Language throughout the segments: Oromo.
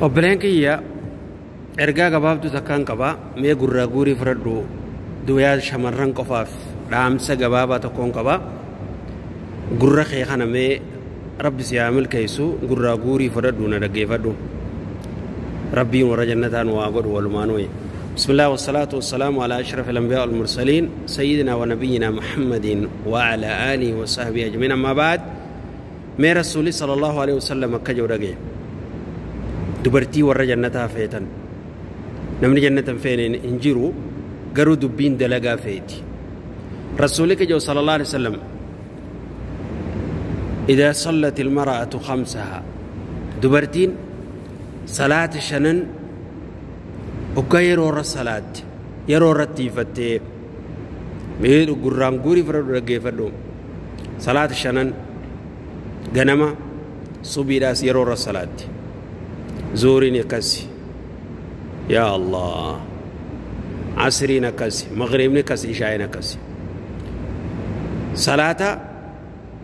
Obboleen kiyya ergaa gabaabduu takkaan qaba. Mee gurraa guurii fudhadhu. Duyaa shamarran qofaaf dhaamsa gabaabaa tokkoon qaba. Gurra kee kana mee rabbi si haa milkeessu, gurraa guurii fudhadhu, na dhaggeeffadhu. Rabbiin warra jannataa nu haa godhu walumaanuu. بسم الله والصلاة والسلام على أشرف الأنبياء والمرسلين سيدنا ونبينا محمد وعلى آله وصحبه أجمعين، أما بعد. mee رسول صلى الله عليه وسلم akka jedhu dhagaye. Dubartii warra jannataa feetan, namni jannatan feene hin jiru, garuu dubbiin dalagaa feeti. Rasuulli ka jedhu صلى الله عليه وسلم: إذا صلت المرأة خمسها، dubartiin salaata shanan hoggaa yeroo irra salaatti, yeroo irratti tiifattee, mee gurraan guurii fudhadhu, dhaggeeffadhu, salaata shanan ganama subiidhaas yeroo irra salaatti, zuuriin akkasi, yaa Allah, asriin akkasi, magriibni akkasi, ishaayin akkasi, salaata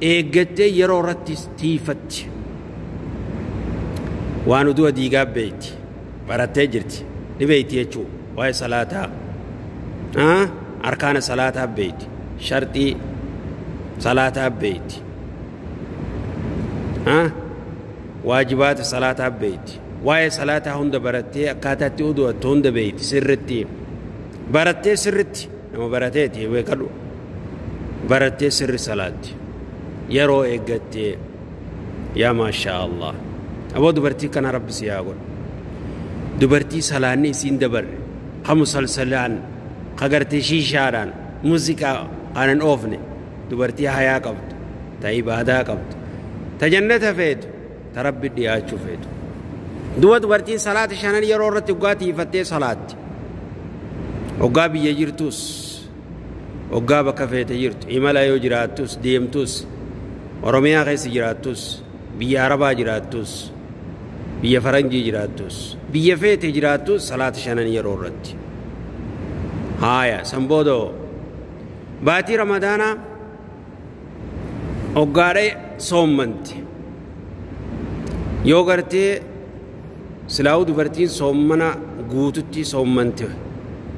eeggattee yeroo irratti tiifatti, waan uduu diigaa beeyti, barattee jirti, ni beeyti jechuu. Waa'ee salaataa, arkaana salaataa beeyti, sharxii salaataa beeyti, waajibaata salaataa beeyti, waa'ee salaataa hunda barattee, akkaataa itti udu'attu hunda beeyti, sirritti barattee, sirritti nama barateeti beekadhu, barattee sirri salaatti yeroo eeggattee, yaa maashaa Allah, aboo dubartii kana rabbi si haa godhu. Dubartii salaanni isiin dabarre, ka musalsalaan, ka gartee shiishaadhaan muuziqaa kanan oofne, dubartii hayaa qabdu, ta ibaadaa qabdu, ta jannata feetu, ta rabbi dhiyaachuu feetu. Duba dubartiin salaata shanan yeroo irratti hoggaa tiifattee salaatti, hoggaa biyya jirtus, hoggaa bakka feete jirtu, imala yoo jiraattus, deemtus, Oromiyaa keessa jiraattus, biyya Arabaa jiraattus, biyya Faranjii jiraattus, biyya feete jiraattus, salaata shanan yeroo irratti. Haaya, san boodoo baatii Ramadaanaa hoggaadha soommanti. Yoo gartee silaa'uu dubartiin soommana guututti soommante,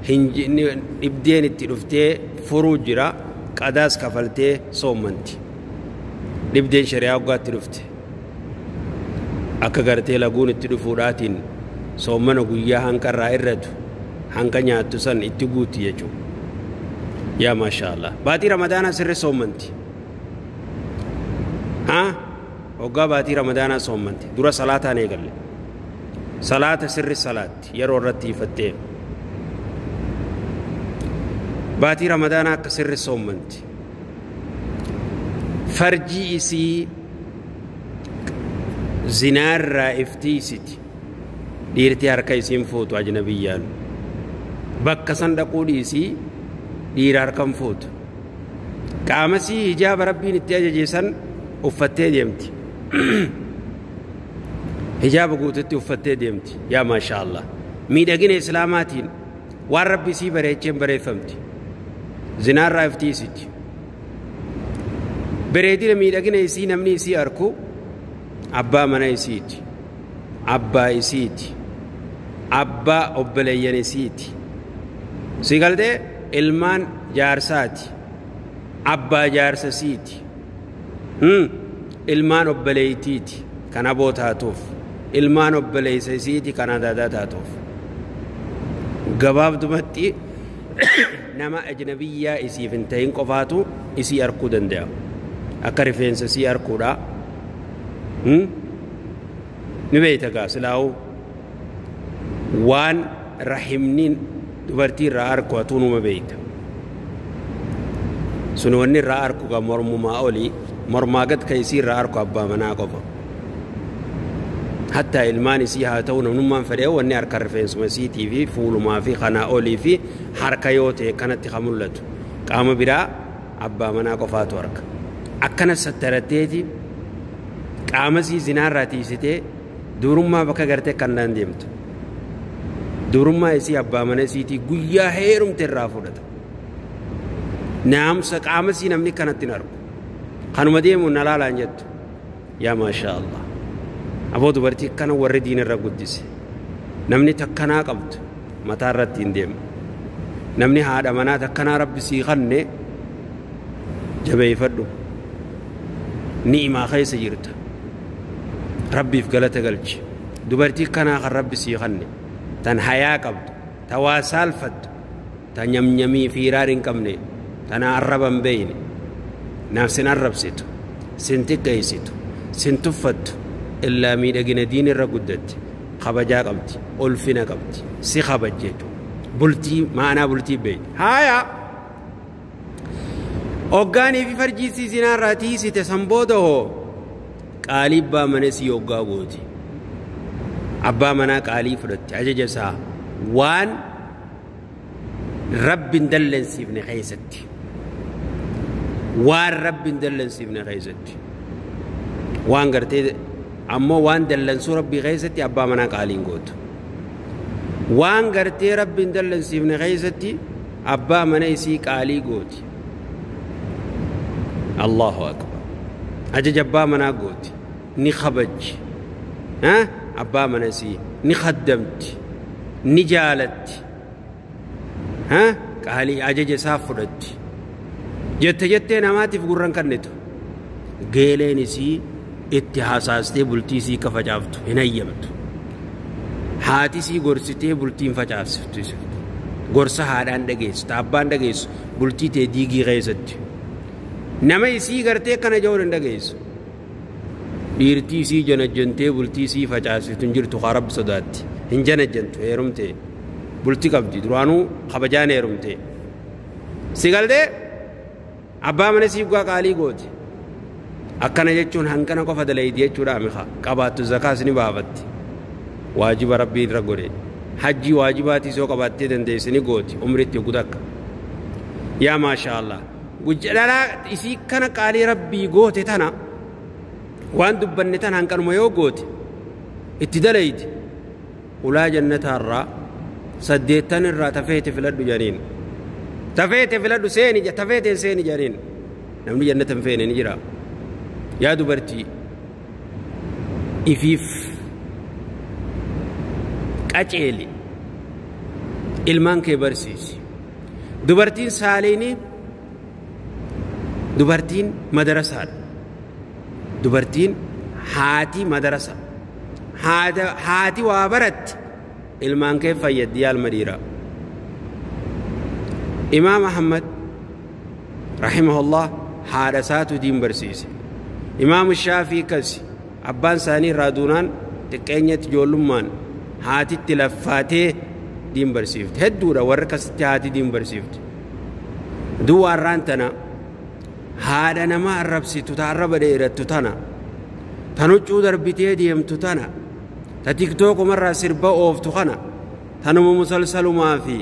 dhibdeen itti dhuftee furuu jira, qadaas kafaltee soommanti. Dhibdeen shari'aa hoggaatti dhufte, akka gartee laguun itti dhufuudhaatiin, soommana guyyaa hanqa irraa irratu, hanqa nyaattu san itti guutti jechuudha. Yaa maashaa Allah, baatii Ramadaanaa sirri soommanti. Haa, hoggaa baatii Ramadaanaa soommanti, dura salaataan eegalle, salaata sirri salaatti yeroo irratti ifattee, baatii Ramadaanaa akka sirri soommanti, farjii isii zinaarraa iftiisiti. Dhiirtii harka isiin fuutu, ajnabiyyaan bakka san dhaquu dhiisii dhiira harkan fuutu. Qaamasii hijaaba rabbiin itti ajaje san uffattee deemti, hijaaba guututti uffattee deemti. Yaa maashaa Allah, miidhagina islaamaatiin waan rabbi isii bareecheen bareeffamti. Zinaarraa iftiisiti. Bareedina miidhagina isii namni isii arku abbaa mana isiiti, abbaa isiiti, abbaa obboleeyyan isiiti, si galtee, ilmaan jaarsaati, abbaa jaarsa siiti, ilmaan obboleeytiiti kan aboo taatuuf, ilmaan obboleeysa isiiti kan adaadaa taatuuf. Gabaabdumatti nama ajnabiyyaa isiif hin ta'in qofaatu isii arkuu danda'a. Akka rifeensa isii arkuudha ni beeyta gaa. Silaa'u waan rahimni dubartii irraa arku atuunuma beeyta. Sun wanni irraa arku gaa mormumaa olii, mormaa gad ka isii irraa arku abbaa manaa qofa. Hattaa ilmaan isii haa ta'u, namnummaan fedhee, wanni harka rifeensuma isiitii fi fuulumaa fi kanaa olii fi harka yoo ta'e kanatti ka mul'atu. Qaama biraa abbaa manaa qofaatu arka. Akkana sattaratteeti qaama isii zinaarraa tiisitee durummaa bakka gartee kan deemtu. Durummaa isii abbaa mana isiitii guyyaa heerumte irraa fudhata. Naamusa qaama isii namni kanatti hin argu. Kanuma deemuun na laalaan jettu. Yaa maashaa Allah. Aboo dubartii kana warri diinarra guddise. Namni takkanaa qabdu mataa irratti hin deemu. Namni haadha manaa takkanaa rabbi sii kanne jabeeffadhu. Ni'imaa keessa jirta. Rabbiif galata galchi. Dubartii kanaa kan rabbi sii kanne tan hayaa qabdu, ta waa saalfattu, ta nyamnyamii fi hiraar hin qabne, tana arraba hin beeyne, naaf sin arrabsitu, sin xiqqeessitu, sin tuffattu, illaa miidhagina diinirra guddatti, kabajaa qabdi, ulfina qabdi, si kabajjeetu. Bultii maanaa bultii beeyte. Haaya! Hoggaanii fi farjiisii zinaarraa tiisite san booda hoo qaalii abbaa mana sii hoggaa gooti. Abbaa manaa qaalii fudhatte ajaja isaa waan rabbi hin dallansiifne keessatti. Waan rabbi hin dallansiifne keessatti. Waan gartee ammoo waan dallansuu rabbii keessatti abbaa manaa qaaliin gootu. Waan gartee rabbi hin dallansiifne keessatti abbaa mana isii qaalii gooti. Allahu akbar. Ajaja abbaa manaa gooti. Ni kabajji. Abbaa mana isii ni khaddamti. Ni jaalatti. Qaalii ajaja isaa fudhatti. Jette jettee namaatiif gurran kennitu. Geeleen isii itti hasaastee bultii isii ka facaaftu hin hayyamtu. Haati isii gorsitee bultiin facaafsiftu. Gorsa haadhaan dhageessu, abbaan dhageessu bultii tee diigii keessatti. Nama isii gartee kana jahuun hin dhageessu. Dhiirtii isii janajjantee bultii isii facaasiftu hin jirtu haa rabbi sodaatti. Hin janajjantu heerumtee. Bultii qabdi duraanuu kabajaan heerumtee. Si galtee abbaa mana isii dhugaa qaalii gooti. Akkana jechuun hanqina qofa dalayti jechuudha miha qabaattu zakaas ni baafatti. Waajiba rabbii irra godhe. Hajjii waajibaatii soo qabaattee dandeessi ni gooti umritti gutakka. Yaa maasha Allah. Dhalaa isii kana qaalii rabbii goote tana waan dubbanne tana hanqanuma yoo goote itti dalayti. Ulaa jannataarraa 8 irraa tafeete filadhu janiin. Tafeete filadhu seeni tafeete seeni janiin. Namni jannata hin feene ni jira. Yaa dubartii ifiif qaceeli ilmaan kee barsiisi. Dubartiin saaliini dubartiin madarasaadha. Dubartiin haati madarasa. Haati waa baratti ilmaan kee fayyaddi yaa ilma dhiiraa. Imaam Ahmad rahimahullah haadha isaatu diin barsiise. Imaam Shaafii kasi abbaan isaanii irraa duunaan xiqqeenyatti ijoollummaan haatitti laffaatee diin barsiifte. Hedduudha warri akkasitti haati diin barsiifte. Duwwaa irraan tana haadha nama arrabsitu ta arraba dheerattu tana tan huccuu darbitee deemtu tana ta tiktookumarraa sirba ooftu kana tanuma musalsalumaa fi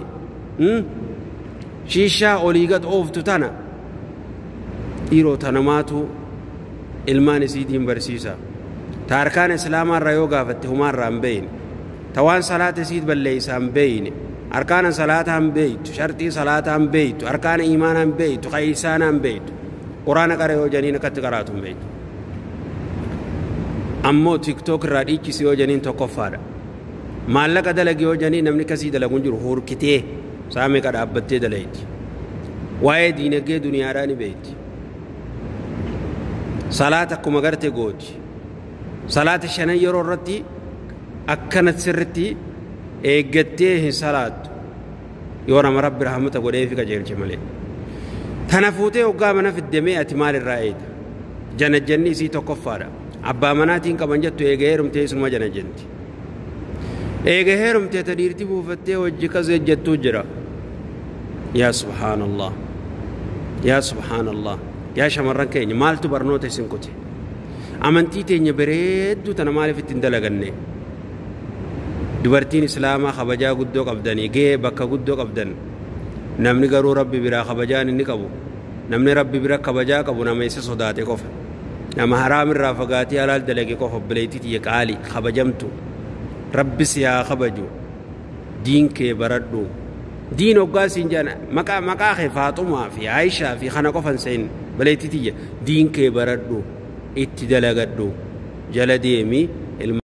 shiishaa olii gad ooftu tana dhiiroo tanamaatu ilmaan isii diin barsiisa. Ta arkaan islaamaarraa yoo gaafatte humaarraa hin beeyne. Ta waan salaata isii balleeysaa hin beeyne. Arkaana salaataa hin beeytu, sharxii salaataa hin beeytu, arkaana iimaanaa hin beeytu, qayyisaanaa hin beeytu. Quraana qara yoo janiin akkatti qaraatu hin beeytu. Ammoo tiktook irraa dhiichisi yoo janiin tokkoffaadha. Maallaqa dalagi yoo janiin namni kasii dalagu hin jiru hurkitee saamee dhaabbattee dalayti. Waa'ee diinagdee duniyaadhaa ni beeyti. Salaata akkuma garte gooti. Salaata shanan yeroo irratti akkana sirritti eeggattee hin salaattu. Yoo nama rabbi rahmata godhee fi qajeelche malee. Tana fuutee hoggaa mana fiddemee ati maalirraa eegda? Janajjanni isii tokkoffaadha. Abbaa manaatiin qaban jettu eega heerumtee isuma janajjanti. Eega heerumtee ta dhiirti buufattee hojii kas ejjettuu jira. Yaa subhaanallah. Yaa subhaanallah. Yaa shamarran keenya maaltu barnoota isin kute? Amantii teenya bareedduu tana maaliif ittiin dalaganne? Dubartiin islaamaa kabajaa guddoo qabdanii gahee bakka guddoo qabdan. Namni garuu rabbi biraa kabajaan inni qabu. Namni rabbi bira kabajaa qabu nama isa sodaate qofa. Nama haraam irraa fagaatee halaal dalage qofa obboleettii tiyya qaalii kabajamtu. Rabbi si haa kabaju. Diin kee baradhu. Diin hoggaa siin jedhan maqaa kee Faaxumaa fi Aayishaa fi kana qofan seen obboleettii tiyya diin kee baradhu itti dalagadhu jala deemi.